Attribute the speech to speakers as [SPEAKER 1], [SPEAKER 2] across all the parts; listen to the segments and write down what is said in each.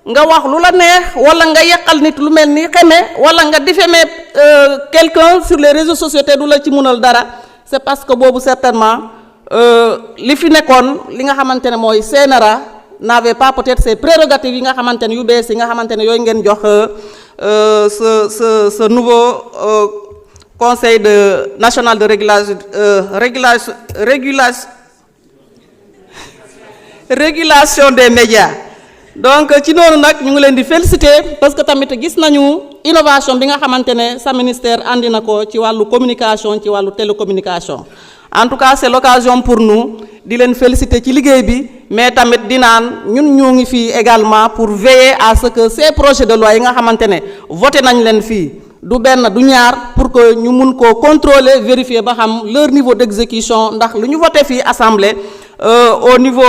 [SPEAKER 1] nga wax lu la neex wala nga yeqal nit lu mel ni xeme wala nga diffamer quelqu'un sur les réseaux sociaux te du la ci mënal dara c'est parce que boobu certainement li fi nekkoon li nga xamante ne mooy CNRA n'avait pas peut-être ces prérogatives yi nga xamante ne yu bees yi nga xamante ne yooyu ngeen jox ce nouveau conseil national de régulation des médias. Donc ci noonu nag ñu ngi leen di féliciter parce que tamit gis nañu innovation bi nga xamante ne sa ministère andi na ko ci wàllu communication ci wàllu télécommunication en tout cas c'est l'occasion pour nous di leen féliciter ci liggéey bi mais tamit di naan ñun ñoo ngi fii également pour veiller à ce que ces projets de loi yi nga xamante ne voté nañ leen fii du benn du ñaar pour que ñu mun koo contrôler vérifier ba xam leur niveau d'exécution ndax lu ñu voté fii assemblée au niveau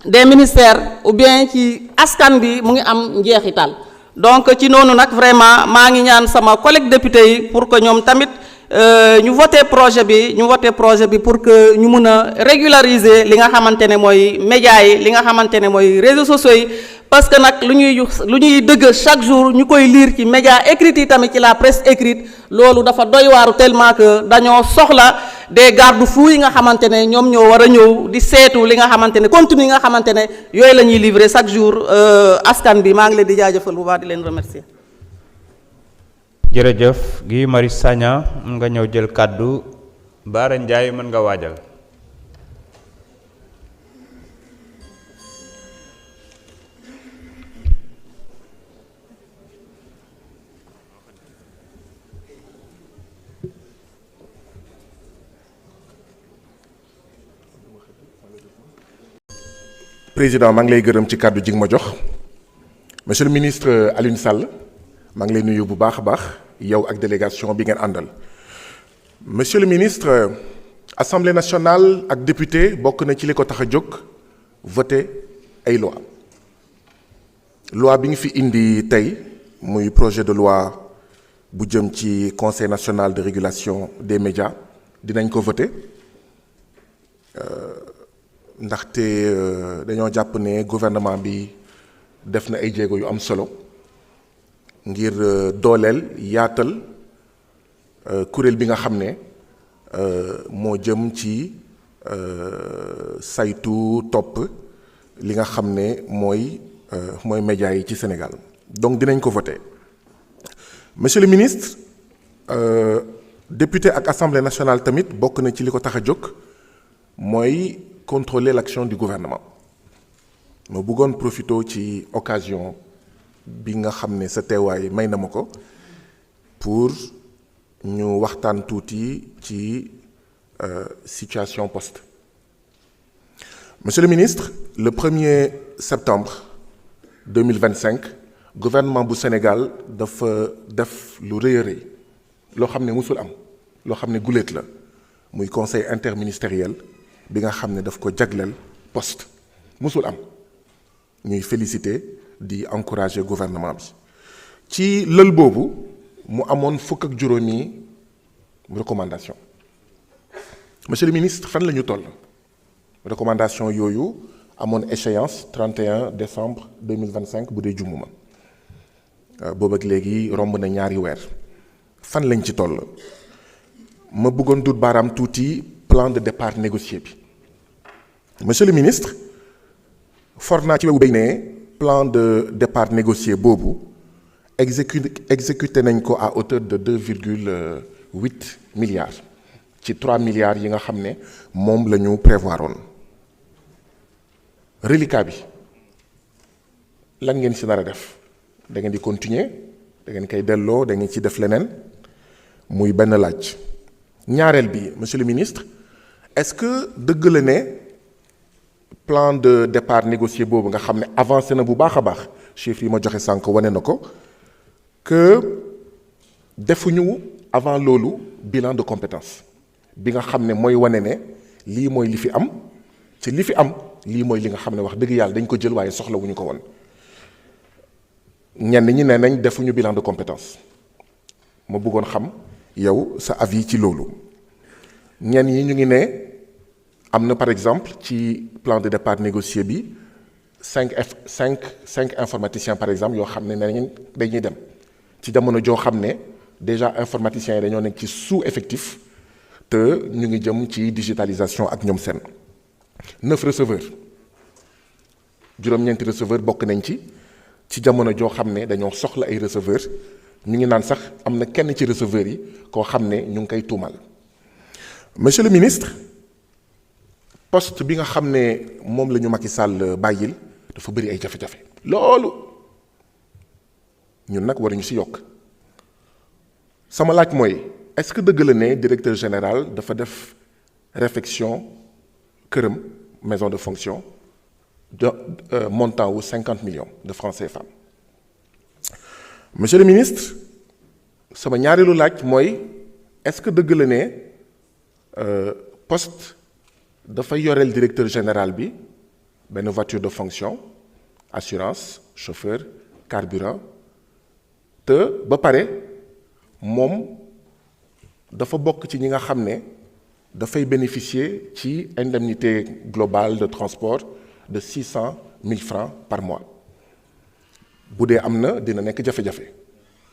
[SPEAKER 1] des ministères ou bien ci askan bi mu ngi am njeexital donc ci noonu nag vraiment maa ngi ñaan sama collègue député yi pour que ñoom tamit ñu voté projet bi pour que ñu mun a régulariser li nga xamante ne mooy médias yi li nga xamante ne mooy réseaux sociaux yi parce que nag lu ñuy dëgg chaque jour ñu koy lire ci médias écrits yi tamit ci la presse écrite loolu dafa doy waaru tellement que dañoo soxla des garde-fous yi nga xamante ne ñoom ñoo war a ñëw di seetu li nga xamante ne contenu yi nga xamante ne yooyu la ñuy livrer chaque jour askan bi maa ngi leen di jaajëfal bu baax di leen remercier.
[SPEAKER 2] jërëjëf Guy Marius Sagna nga ñëw jël kàddu Bara Ndiaye mën nga waajal.
[SPEAKER 3] Président maa ngi lay gërëm ci kàddu ji nga ma jox monsieur le ministre Alioune Sall maa ngi lay nuyu bu baax a baax yow ak délégation bi ngeen àndal monsieur le ministre assemblée nationale ak député bokk na ci li ko tax a jóg voter ay loi bi nga fi indi tey muy projet de loi bu jëm ci conseil national de régulation des médias dinañ ko voter ndaxte dañoo jàpp ne gouvernement bi def na ay jéego yu am solo ngir dooleel yaatal kuréel bi nga xam ne moo jëm ci saytu topp li nga xam ne mooy médias yi ci Sénégal donc dinañ ko voter monsieur le ministre député ak assemblée nationale tamit bokk na ci li ko tax a jóg mooy contrôler l'action du gouvernement ma bëggoon profité ci occasion bi nga xam ne sa teewaay may na ma ko pour ñu waxtaan tuuti ci situation poste. Monsieur le ministre, le 1er septembre 2025 gouvernement bu Sénégal dafa def lu rëy a rëy loo xam ne musul am loo xam ne guléet la muy conseil interministériel bi nga xam ne daf ko jagleel poste musul am ñuy féliciter di encourager gouvernement bi ci lël boobu mu amoon fukk ak juróomi recommandation monsieur le ministre fan la ñu toll recommandation yooyu amoon échéance 31 décembre 2025 bu dee jumuma boobu ak léegi romb na ñaari weer fan lañ ci toll ma bëggoon dut baaraam tuuti plan de départ négocié bi monsieur le ministre for naa ci wewu béy ne plan de départ négocié boobu exécuté nañ ko à hauteur de 2,8 milliards ci 3 milliards yi nga xam ne moom la ñu prévoiroon reliquat bi lan ngeen ci nar a def da ngeen di continuer da ngeen koy delloo da ngeen ci def leneen muy benn laaj ñaareel bi monsieur le ministre est-ce que dëgg la ne plan de départ négocié boobu nga xam ne avancé na bu baax a baax chiffres yi ma joxe sànq wane na ko que defuñu avant loolu bilan de compétence bi nga xam ne mooy wane ne lii mooy li fi am ci li fi am lii mooy li nga xam ne wax dëgg yàlla dañ ko jël waaye soxlawuñu ko woon ñenn ñi ne nañ defuñu bilan de compétence ma bëggoon xam yow sa avis ci loolu ñenn ñi ñu ngi ne am na par exemple ci plan de départ négocié bi cinq informaticiens par exemple yoo xam ne dañuy dem ci jamono joo xam ne déjà informaticiens yi dañoo nekk ci sous-effectif te ñu ngi jëm ci digitalisation ak ñoom seen 9 receveurs juróom-ñeenti receveurs bokk nañ ci jamono joo xam ne dañoo soxla ay receveurs ñu ngi naan sax am na kenn ci receveurs yi koo xam ne ñu ngi koy tuumal. Monsieur le ministre, poste bi nga xam ne moom la ñu Macky Sall bàyyil dafa bëri ay jafe-jafe loolu ñun nag waruñu ci yokk sama laaj mooy est-ce que dëgg la ne directeur général dafa def réfection këram maison de fonction de montant wu 50 millions de francs CFA. Monsieur le ministre, sama ñaareelu laaj mooy est-ce que dëgg la ne poste dafa yoreel directeur général bi benn voiture de fonction assurance chauffeur carburant te ba pare moom dafa bokk ci ñi nga xam ne dafay bénéficier ci indemnité globale de transport de 600 000 francs par mois bu dee am na dina nekk jafe-jafe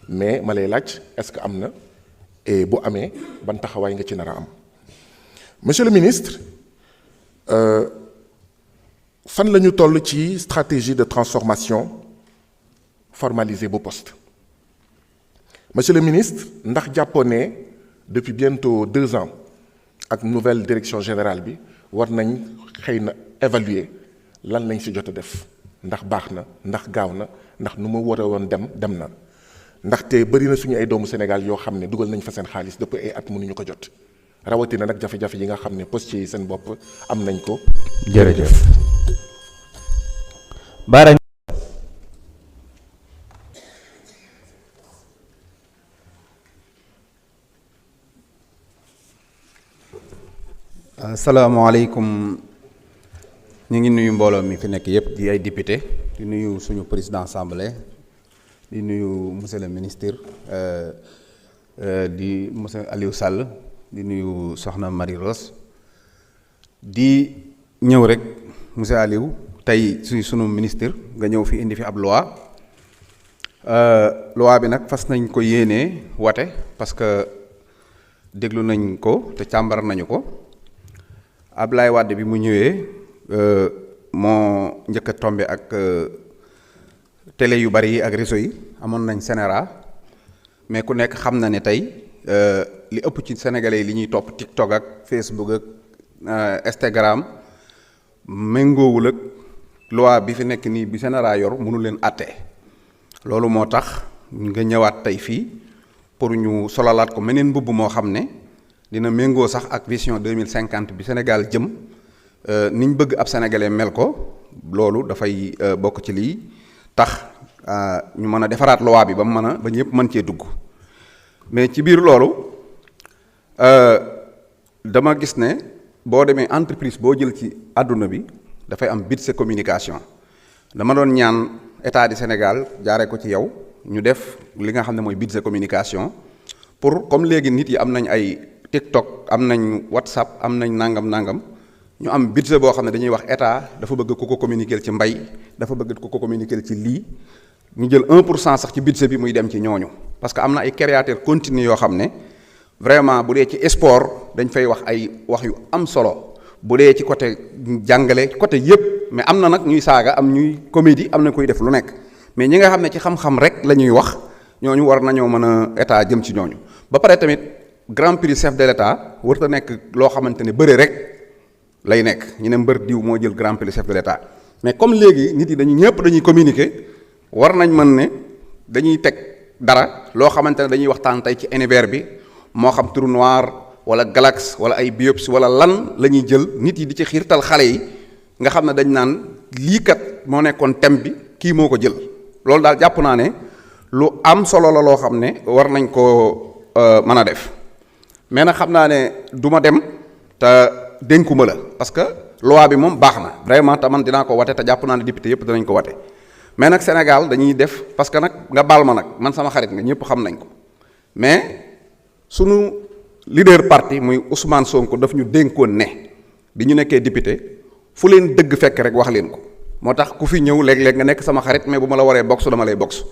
[SPEAKER 3] mais ma lay laaj est-ce que am na et bu amee ban taxawaay nga ci nar a am. Monsieur le ministre, fan la ñu toll ci stratégie de transformation formalisée bu poste. Monsieur le ministre, ndax jàppoo ne depuis bientôt 2 ans ak nouvelle direction générale bi war nañ xëy na évaluer lan lañ ci jot a def ndax baax na ndax gaaw na ndax nu mu war a woon dem na ndaxte bëri na suñu ay doomu Sénégal yoo xam ne dugal nañ fa seen xaalis depuis ay at mënuñu ko jot. rawatina nag jafe-jafe yi nga xam ne postiers yi seen bopp am nañ ko.
[SPEAKER 2] jërëjëf Bara.
[SPEAKER 4] asalaamaaleykum ñu ngi nuyu mbooloo mi fi nekk yépp di ay député di nuyu suñu président assemblée di nuyu monsieur le ministre di monsieur Aliou Sall. di nuyu soxna Marie Rose di ñëw rek monsieur Aliou tey sunu ministre nga ñëw fi indi fi ab loi bi nag fas nañ ko yéenee wate parce que déglu nañ ko te càmbar nañu ko Ablaye Wade bi mu ñëwee moo njëkk a tombé ak télé yu bari yi ak réseau yi amoon nañ Sénéra mais ku nekk xam na ne tey li ëpp ci sénégalais yi li ñuy topp TikTok ak Facebook ak Instagram méngoowul ak loi bi fi nekk nii bi Sénéra yor mënu leen àtte loolu moo tax nga ñëwaat tey fii pour ñu solalaat ko meneen mbubb moo xam ne dina méngoo sax ak vision 2050 bi Sénégal jëm niñ bëgg ab sénégalais mel ko loolu dafay bokk ci lii tax ñu mën a defaraat loi bi ba mu mën a ba ñëpp mën cee dugg. mais ci biir loolu dama gis ne boo demee entreprise boo jël ci àdduna bi dafay am budget communication dama doon ñaan état du Sénégal jaaree ko ci yow ñu def li nga xam ne mooy budget communication pour comme léegi nit yi am nañ ay TikTok am nañ WhatsApp am nañ nangam ñu am budget boo xam ne dañuy wax état dafa bëgg ku ko communiquer ci mbay dafa bëgg ku ko communiquer ci lii ñu jël 1% sax ci budget bi muy dem ci ñooñu. parce que am na ay créateurs continus yoo xam ne vraiment bu dee ci sport dañ fay wax ay wax yu am solo bu dee ci côté jàngale côté yépp mais am na nag ñuy saaga am ñuy comédie am na koy def lu nekk mais ñi nga xam ne ci xam-xam rek la ñuy wax ñooñu war nañoo mën a état jëm ci ñooñu. ba pare tamit grand prix chef de l'état warut a nekk loo xamante ne bëre rek lay nekk ñu ne mbër diw moo jël grand prix chef de l'état mais comme léegi nit yi ñëpp dañuy communiquer war nañ mën ne dañuy teg. dara loo xamante ne dañuy waxtaan tey ci univers bi moo xam trou noir wala galaxie wala ay biopsie wala lan la ñuy jël nit yi di ci xiirtal xale yi nga xam ne dañ naan lii kat moo nekkoon thème bi kii moo ko jël loolu daal jàpp naa ne lu am solo la loo xam ne war nañ koo mën a def mais nag xam naa ne du ma dem te dénkuma la parce que loi bi moom baax na vraiment te man dinaa ko wate te jàpp naa ne député yëpp danañ ko wate mais nag Sénégal dañuy def parce que nag nga baal ma nag man sama xarit nga ñëpp xam nañ ko mais sunu leader parti muy Ousmane Sonko daf ñu dénkoon ne bi ñu nekkee député fu leen dëgg fekk rek wax leen ko moo tax ku fi ñëw léeg-léeg nga nekk sama xarit mais bu ma la waree box dama lay box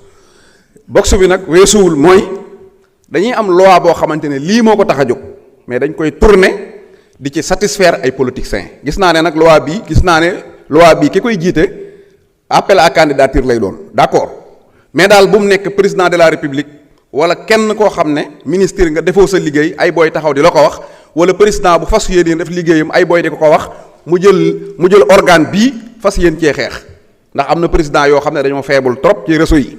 [SPEAKER 4] bi nag weesuwul mooy dañuy am loi boo xamante ne lii moo ko tax a jóg mais dañ koy tourner di ci satisfaire ay politiciens gis naa ne nag loi bi ki koy jiite appel à candidature lay doon d'accord mais daal bu mu nekk président de la république wala kenn koo xam ne ministre nga defoo sa liggéey ay booy taxaw di la ko wax wala président bu fas yéene def liggéeyam ay booy di ko wax mu jël organe bii fas yéen cee xeex ndax am na président yoo xam ne dañoo faible trop ci réseau yi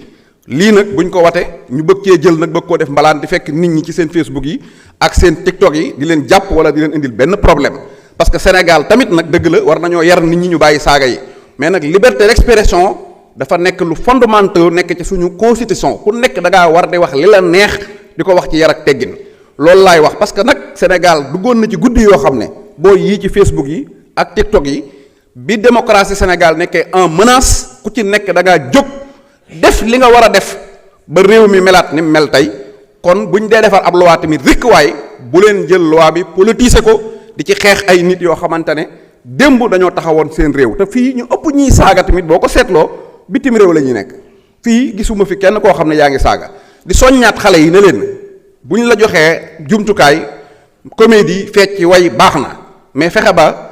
[SPEAKER 4] lii nag buñ ko wate ñu bëgg cee jël nag bëgg koo def mbalaan di fekk nit ñi ci seen Facebook yi ak seen TikTok yi di leen jàpp wala di leen indil benn problème parce que Sénégal tamit nag dëgg la war nañoo yar nit ñi ñu bàyyi saaga yi mais nag liberté d'expression dafa nekk lu fondamental nekk ci suñu constitution ku nekk da ngaa war di wax li la neex di ko wax ci yar ak teggin loolu laay wax parce que nag Sénégal duggoon na ci guddi yoo xam ne booy yii ci Facebook yi ak TikTok yi bi démocratie Sénégal nekkee en menace ku ci nekk da ngaa jóg def li nga war a def ba réew mi melaat ni mel tey kon bu ñu dee defar ab loi tamit rikk waay bu leen jël loi bi politiser ko di ci xeex ay nit yoo xamante ne démb dañoo taxawoon seen réew te fii ñu ëpp ñiy saaga tamit boo ko seetloo bitim réew la ñuy nekk fii gisuma fi kenn koo xam ne yaa ngi saaga di soññaat xale yi ne leen bu ñu la joxee jumtukaay comédie fecc way baax na mais fexe ba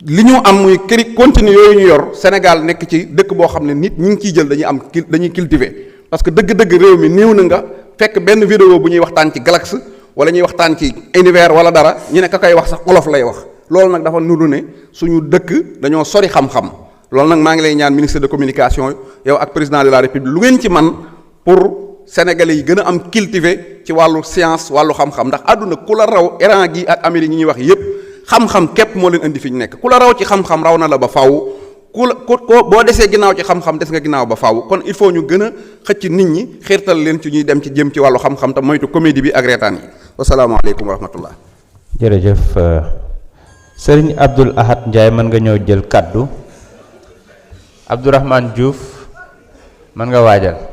[SPEAKER 4] li ñu am muy continue yooyu ñu yor Sénégal nekk ci dëkk boo xam ne nit ñi ngi ciy jël dañuy cultiver parce que dëgg-dëgg réew mi néew na nga fekk benn vidéo bu ñuy waxtaan ci Galaxy wala ñuy waxtaan ci univers wala dara ñu ne ka koy wax sax olof lay wax loolu nag dafa nuru ne suñu dëkk dañoo sori xam-xam loolu nag maa ngi lay ñaan ministre de communication yow ak président de la république lu ngeen ci man pour sénégalais yi gën a am cultiver ci wàllu science wàllu xam-xam ndax àdduna ku la raw Iran gi ak Amérique ñi ñuy wax yépp xam-xam képp moo leen indi fi ñu nekk ku la raw ci xam-xam raw na la ba faaw ko boo desee ginnaaw ci xam-xam des nga ginnaaw ba faaw kon il faut ñu gën a xëcc nit ñi xiirtal leen ci ñuy dem ci jëm ci wàllu xam-xam te moytu comédie bi ak reetaan yi wasalaamaaleykum wa rahmatullah.
[SPEAKER 2] jërëjëf Serigne Abdoul Ahad Ndiaye mën nga ñëw jël kaddu Abdourahmane Diouf mën nga waajal.